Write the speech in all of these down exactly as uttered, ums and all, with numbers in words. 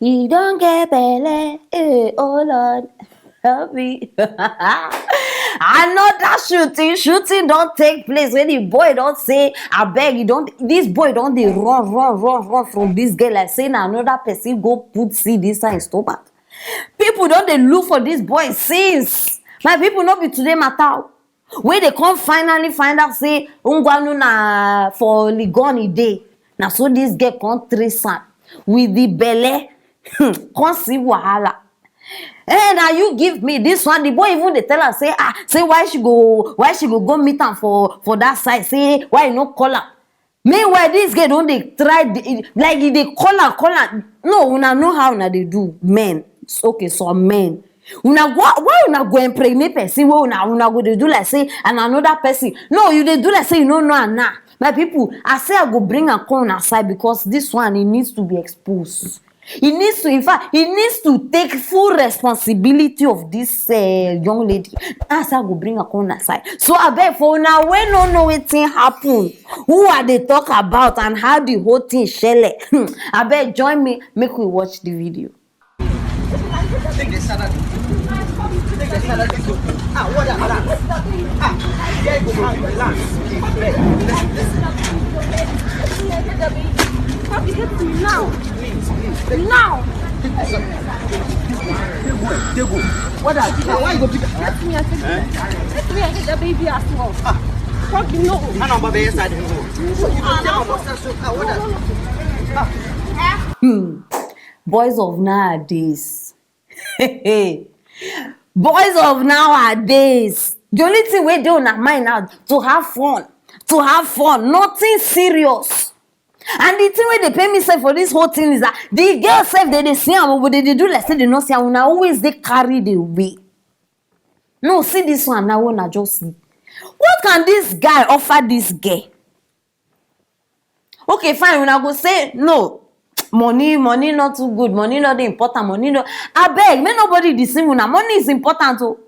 He don't get belle. Hey, oh Lord, help me. Another shooting, shooting don't take place when the boy don't say, I beg you don't. This boy don't they run, run, run, run from this girl. Like saying another person go put seed inside his stomach. People don't they look for this boy since. My people not be today matter. Wey dey come finally find out say Ngwanu na for Legon e dey. Na so this girl come trace am with the belle. Hmm, come see wahala. Eh, na you give me this one. The boy even dey tell her say, ah, say why she go, why she go go meet am for, for that side. Say why you no call am. Meanwhile, this girl don dey try, dey, like, e dey call am, call am. No, una know how una dey do, men. It's okay, some men. Una go, why una go impregnate person wey una, una go dey do like say and another person? No, you dey do like say you no know am now. My people, I say I go bring am come una side because this one, e needs to be exposed. He needs to, in fact, he needs to take full responsibility of this uh, young lady. That's how I go bring her come that side. So I beg for now, we no know wetin happen. Who are they talk about and how the whole thing shele? I beg join me, make we watch the video. Take the salad. Take the salad. Ah, what a relax. Ah, there you go, man. Relax. Relax. Come, you get to me now. Now. Take go. Take go. What are you? Why you go pick? Let me and take the, let me and take the baby as well. Ah. Fuck you know. Man, I'm baby inside the room. Ah, now. Ah, what are you? Ah. Hmm. Boys of nowadays. Boys of nowadays. The only thing wey dey una mind now to have fun, to have fun, nothing serious. And the thing wey dey pay me sef for this whole thing is that the girl sef dey dey see am, but dey dey do like say dey no see am. Una always dey carried away. No, see this one now, una just see. What can this guy offer this girl? Okay, fine, una go say no. Money, money not too good, money not dey important, money no. Abeg, make nobody deceive una. Money is important o.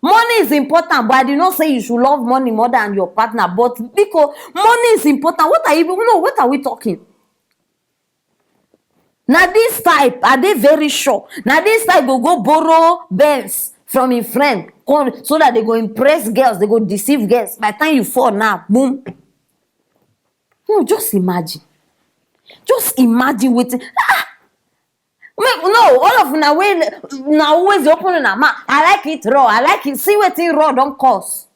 Money is important, but I did not say you should love money more than your partner. But because money is important, what are you, no, what are we talking? Now this type, are they very sure? Now this type go go borrow Benz from him friend, come, so that they go impress girls, they go deceive girls. By the time you fall now, boom. No, just imagine. Just imagine wetin. Ah! Make, no, all of una wey na always dey open una mouth. I like it raw. I like it. See wetin raw don cause.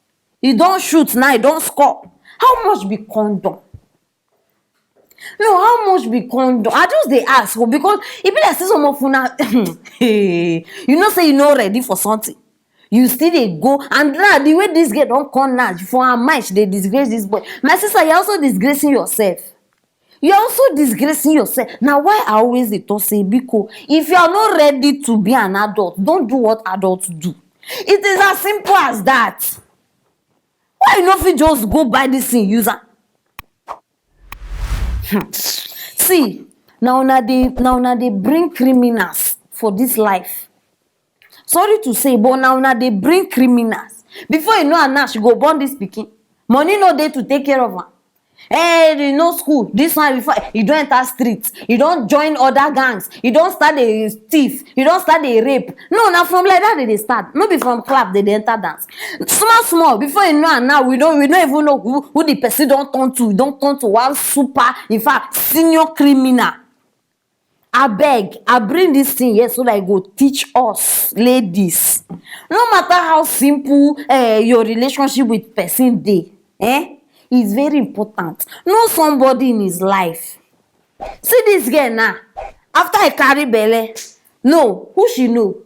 E don shoot now. E don score. How much be condom? No, how much be condom? I just dey ask o, because e be like say some of una, you know say you no ready for something. You still dey go, and now the way this girl don come now, for her mind she dey disgrace this boy. My sister, you're also disgracing yourself. You're also disgracing yourself. Now why I always dey talk say, biko, if you are not ready to be an adult, don't do what adults do. It is as simple as that. Why you no fit just go buy this thing, use am? Hmm. See, now una dey, now una dey bring criminals for this life. Sorry to say, but now una dey bring criminals. Before you know, Anna, she go born this pikin. Money no dey to take care of her. Eh, you know school. This one before you don enter street, you don join other gangs, you don start dey thief, you don start dey rape. No, na from like that they dey start. No be from club they dey enter dance. Small small before you know, and now we don't, we don't even know who, who the person don turn to. We don turn to one super, in fact, senior criminal. Abeg, I bring this thing here so that I go teach us ladies. No matter how simple uh, your relationship with person dey, eh, it's very important. Know somebody in his life. See this girl now. After I carry belle, no, who she know?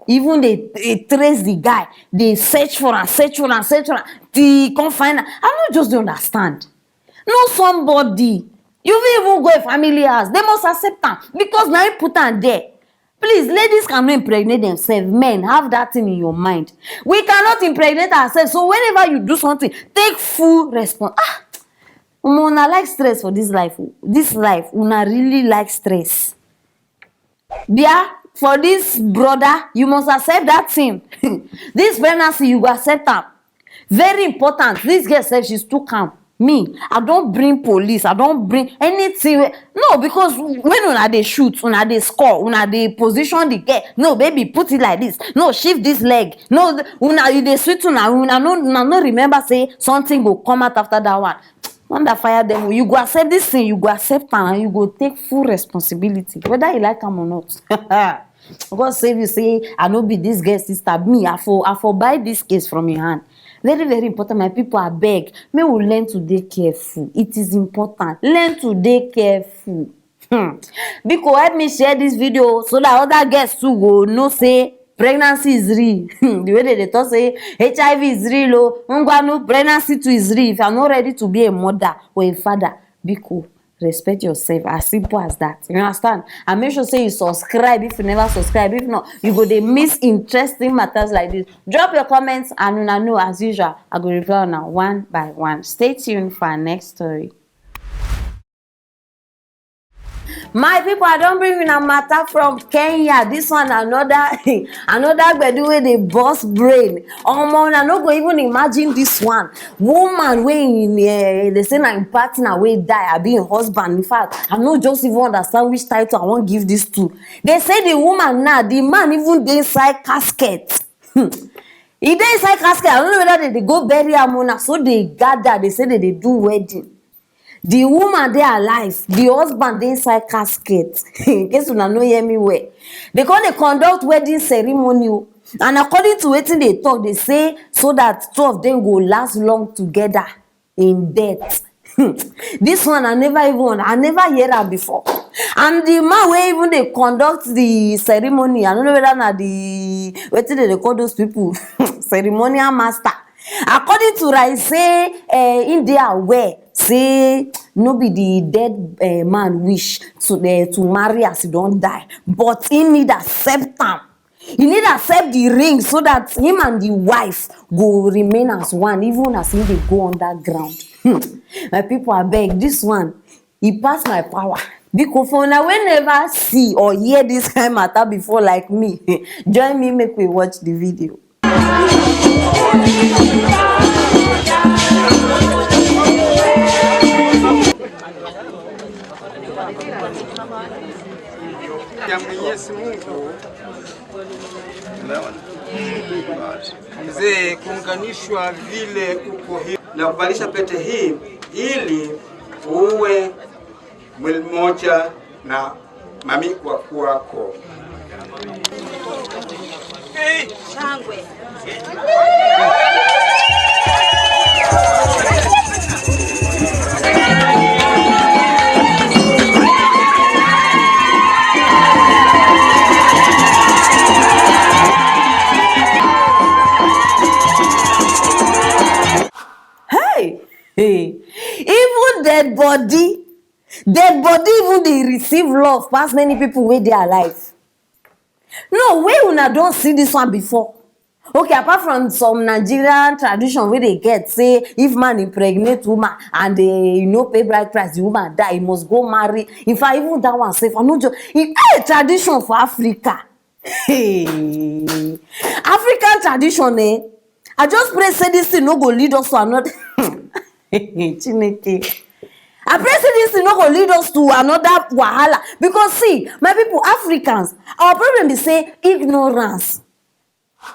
Even they, they trace the guy, they search for am, search for am, search for am, till come find am. I no just dey understand. Know somebody. You fit even go a family house, they must accept am because na him put am there. Please, ladies cannot impregnate themselves. Men, have that thing in your mind. We cannot impregnate ourselves. So whenever you do something, take full response. Ah, una like stress for this life. This life, una really like stress. Bia, for this brother, you must accept that thing. This pregnancy, you go accept am. Very important. This girl sef, she's too calm. Me, I don bring police, I don bring anything wey, no, because when una dey shoot, una dey score, una dey position the girl. No, baby, put it like this. No, shift this leg. No, una, you dey sweet una, una no, una no remember say something go come out after that one. Wonder fire dem o. You go accept this thing, you go accept am, and you go take full responsibility, whether you like am or not. God save you, say I no be this girl sister. Me, I for, I for buy this case from your hand. Very, very important, my people. I beg, may we learn to dey careful. It is important. Learn to dey careful. Hmm. Biko, help me share this video so that other girls too go know say pregnancy is real. The way they dey talk say H I V is real, oh, ngwanu, pregnancy too is real. If you are not ready to be a mother or a father, biko, respect yourself. As simple as that. You understand? And make sure say you subscribe if you never subscribe. If not, you go dey miss interesting matters like this. Drop your comments and una know, as usual, I go reply una one by one. Stay tuned for our next story. My people, I don bring una matter from Kenya. This one, another, another gbedu wey dey burst brain. Omo, una no go even imagine this one. Woman wey im, eh, dey say na im partner wey die, abi im husband. In fact, I no just even understand which title I wan give this two. They say the woman now, the man even dey inside casket. Hmm. E dey inside casket. I don't know whether they dey go bury am o. Na so they gather, they say they dey do wedding. The woman dey alive, the husband dey inside casket. In case una no hear me well, they come dey conduct wedding ceremony o. And according to wetin they talk, they say so that two of them go last long together in death. This one I never even, I never hear am before. And the man wey even dey conduct the ceremony, I don't know whether na the, wetin they dey call those people, ceremonial master. According to Rai say, eh, im dey aware say no be the dead, eh, man wish to, eh, to marry as he don die, but he need accept am. He need accept the ring so that him and the wife go remain as one, even as he dey go underground. Hmm. My people, abeg, this one, e pass my power. Biko, for una wey never see or hear this kind matter before like me, join me, make we watch the video. Ya Mwenyezi Mungu. Mzee, kuunganishwa vile uko hivi na kuvalisha pete hii ili uwe mwili mmoja na mami kwa kwako. Shangwe. Hey, hey. Even dead body, dead body even dey receive love pass many people wey dey alive. No, wey una don see this one before? Okay, apart from some Nigerian tradition wey dey get say if man impregnate woman and, eh, e no pay bride price, the woman die, e must go marry. In fact, even that one sef, I no just, e, eh, tradition for Africa. Hey. African tradition, eh? I just pray say this thing no go lead us to another. Chineke. I pray say this thing no go lead us to another wahala. Because see, my people, Africans, our problem be say ignorance.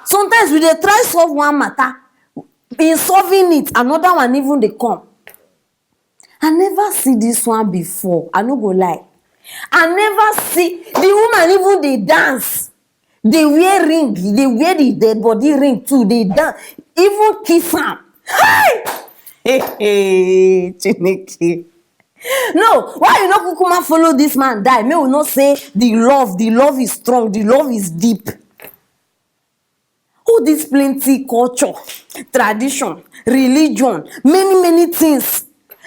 Sometimes we dey try solve one matter, in solving it, another one even dey come. I never see this one before. I no go lie. I never see the woman even dey dance. Dey wear ring, dey wear the dead body ring too, dey dance, even kiss am. Hey! Hey, hey, Chineke. No, why you no kukuma follow this man die? Make we know say the love, the love is strong, the love is deep. All this plenty culture, tradition, religion, many, many things.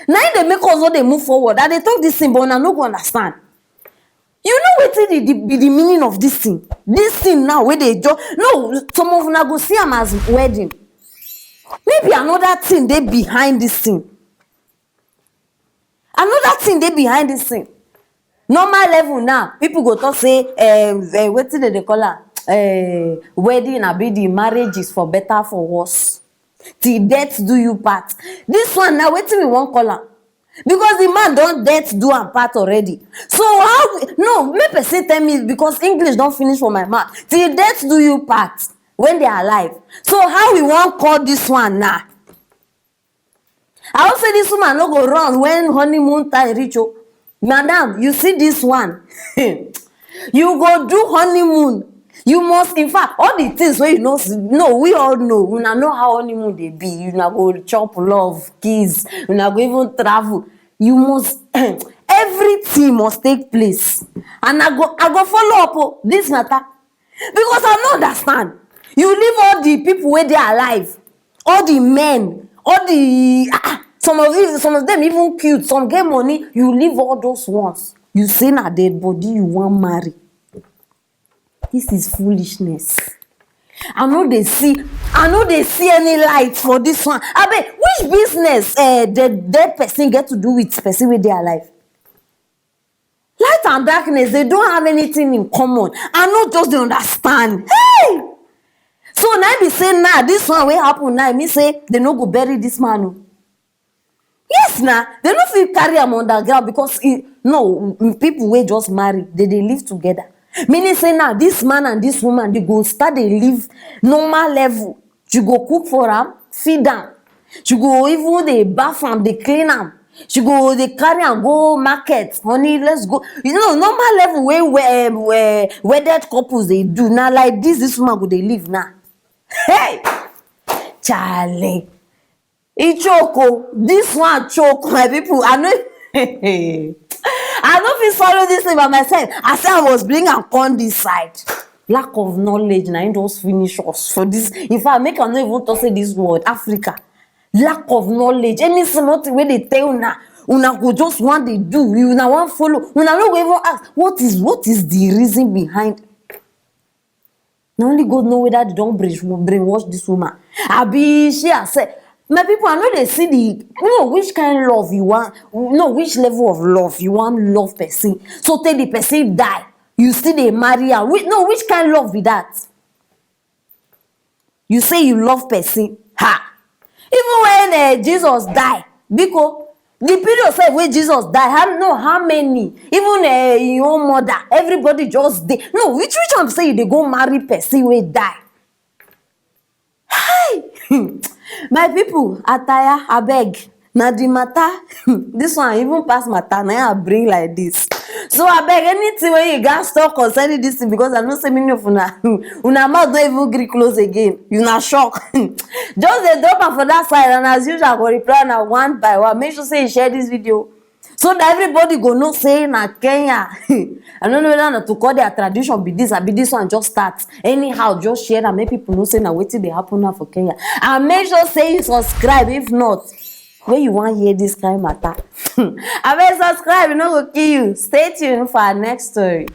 Na im dey make us no dey move forward. I dey talk this thing, but una no go understand. You know wetin the, the, be the meaning of this thing? This thing now wey dey just, no, some of una go see am as wedding. Maybe another thing dey behind this thing. Another thing dey behind this thing. Normal level now, people go talk say, eh, eh, wetin dem dey call am? Eh, wedding abi the marriage is for better, for worse. Till death do you part. This one na wetin we wan call am? Because the man don death do am part already. So how we, no, make person tell me, because English don finish for my mouth. Till death do you part when they are alive. So how we wan call this one now? I hope say this woman no go run when honeymoon time reach o. Madam, you see this one, you go do honeymoon. You must, in fact, all the things wey you know, no, we all know. Una know how honeymoon dey be. Una go chop love, kiss, una go even travel. You must, everything must take place. And I go, I go follow up o, this matter. Because I no understand. You leave all the people wey dey alive, all the men, all the, ah, ah, some of them, some of them even cute, some get money. You leave all those ones. You say na dead body you wan marry. This is foolishness. I no dey see, I no dey see any light for this one. Abeg, which business, eh, the dead person get to do with person wey dey alive? Light and darkness, they don't have anything in common. I no just dey understand. Hey! So na be say now, this one wey happen now, e mean say they no go bury this man o. Yes na, they no fit carry am underground because e, no, people wey just marry, they dey live together. Meaning say now, this man and this woman, they go start dey live normal level. She go cook for am, feed am. She go even dey baff am, dey clean am. She go dey carry am go market, "Honey, let's go." You know, normal level wey, wey, um, wey wedded couples dey do. Na like this, this woman go dey live now. Hey! Charlie. E choke o. This one choke, my people. I no, I no fit swallow this thing by myself. I say I must bring am come this side. Lack of knowledge na im just finish us for this. In fact, make I no even talk say this word, Africa. Lack of knowledge. Any small thing wey dey tell una, una go just wan dey do. Una wan follow. Una no go even ask, what is, what is the reason behind? Na only God know whether they don brain-, brainwash this woman. Abi she herself. My people, I no dey see the, no, which kind love you want, no, which level of love you want love person. So tey the person die, you still dey marry am. Which, no, which kind love be that? You say you love person. Ha! Even when, eh, Jesus die, biko, the period sef wey Jesus die, how, no, how many? Even, eh, your own mother, everybody just dey. No, which, which one be say you dey go marry person wey die? Hi! My people, I tire, abeg. Na the matter, this one even pass matter, na im I bring like this. So abeg, anything wey you gats talk concerning this thing, because I know say many of una, una mouth don even gree close again. Una shock. Just dey drop am for that side, and as usual, I go reply una one by one. Make sure say you share this video so that everybody go know say na Kenya. I no know whether na to call their tradition be this, abi this one just start. Anyhow, just share am, make people know say na wetin dey happen now for Kenya. And make sure say you subscribe. If not, when you wan hear this kind matter, abeg subscribe, e no go kill you. Stay tuned for our next story.